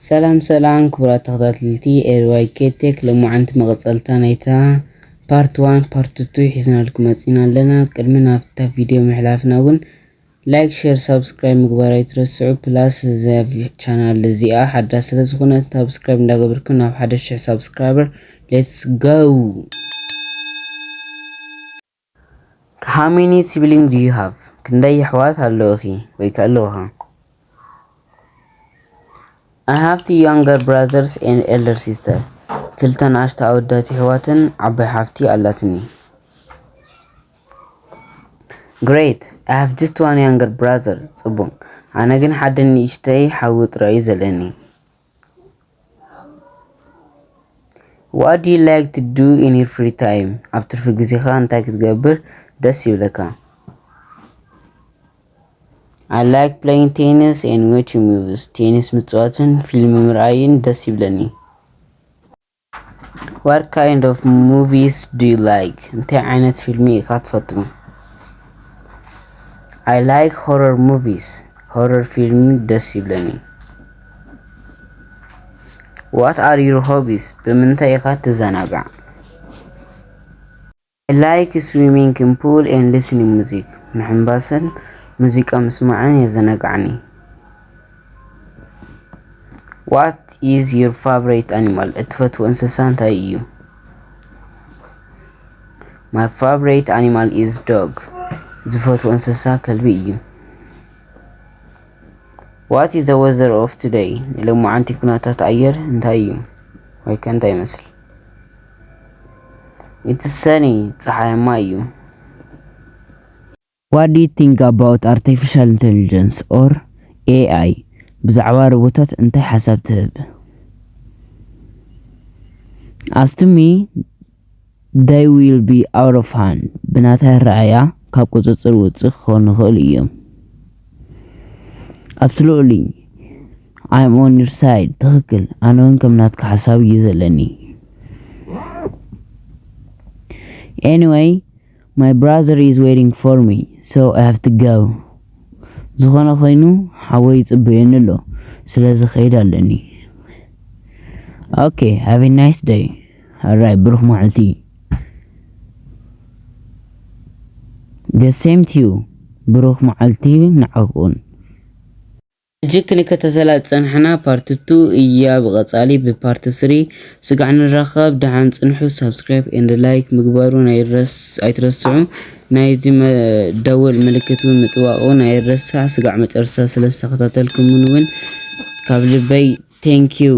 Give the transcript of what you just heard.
ሰላም ሰላም ክቡራት ተኸታተልቲ ኤርዋይ ኬቴክ፣ ሎማዓንቲ መቐጸልታ ናይታ ፓርት ዋን ፓርት ቱ ሒዝናልኩም መጺና ኣለና። ቅድሚ ናብታ ቪድዮ ምሕላፍና እውን ላይክ፣ ሼር፣ ሳብስክራይብ ምግባር ኣይትረስዑ። ፕላስ እዛ ቻናል እዚኣ ሓዳስ ስለ ዝኾነት ሳብስክራይብ እንዳገበርኩም ናብ ሓደ ሽሕ ሳብስክራይበር let's go። How many siblings do you have? ክንደይ ኣሕዋት ኣለውኺ ወይ ከ ኣለውኻ? I have two younger brothers and elder sister. ክልተ ንኣሽቱ ኣወዳት ኣሕዋትን ዓባይ ሓፍቲ ኣላትኒ። Great. I have just one younger brother. ጽቡቕ። ኣነ ግን ሓደ ንእሽተይ ሓዊ ጥራይ እዩ ዘለኒ። What do you like to do in your free time? ኣብ ትርፊ ግዜኻ እንታይ ክትገብር ደስ ይብለካ? I like playing tennis and watching movies. ቴኒስ ምጽዋትን ፊልም ምርኣይን ደስ ይብለኒ። What kind of movies do you like? እንታይ ዓይነት ፊልሚ ኢኻ ትፈቱ? I like horror movies. ሆረር ፊልም ደስ ይብለኒ። What are your hobbies? ብምንታይ ኢኻ ትዘናጋዕ? I like swimming in pool and listening music. ምሕንባስን ሙዚቃ ምስማዕን የዘናግዓኒ። What is your favorite animal? እትፈትዎ እንስሳ እንታይ እዩ? My favorite animal is dog. ዝፈትዎ እንስሳ ከልቢ እዩ። What is the weather of today? ናይ ሎማዓንቲ ኩነታት ኣየር እንታይ እዩ? ወይ ከ እንታይ ይመስል? It's sunny. ጸሓያማ እዩ። What do you think about artificial intelligence or A I? ብዛዕባ ሮቦታት እንታይ ሓሳብ ትህብ? As to me, they will be out of hand. ብናታይ ኣረኣእያ ካብ ቁጽጽር ውጽእ ክኾኑ ይኽእሉ እዮም። Absolutely. I'm on your side. ትኽክል። ኣነ እውን ከም ናትካ ሓሳብ እዩ ዘለኒ። Anyway, my brother is waiting for me, so I have to go. ዝኾነ ኮይኑ ሓወይ ይጽበየኒ ኣሎ፣ ስለዚ ኸይድ ኣለኒ። Okay, have a nice day. ሕራይ ብሩኽ መዓልቲ። The same to you. ብሩኽ መዓልቲ ንዓኹን። ሕጂ ክንከታተላ ዝጸናሕና ፓርት ቱ እያ። ብቐጻሊ ብፓርት ስሪ ስጋዕ ንራኸብ። ደሓን ጽንሑ። ሳብስክራይብ ኤንድ ላይክ ምግባሩ ኣይትረስዑ። ናይዚ ደወል ምልክት እውን ምጥዋቑ ኣይረሳዕ። ስጋዕ መጨረስታ ስለ ዝተኸታተልኩምን እውን ካብ ልበይ thank you።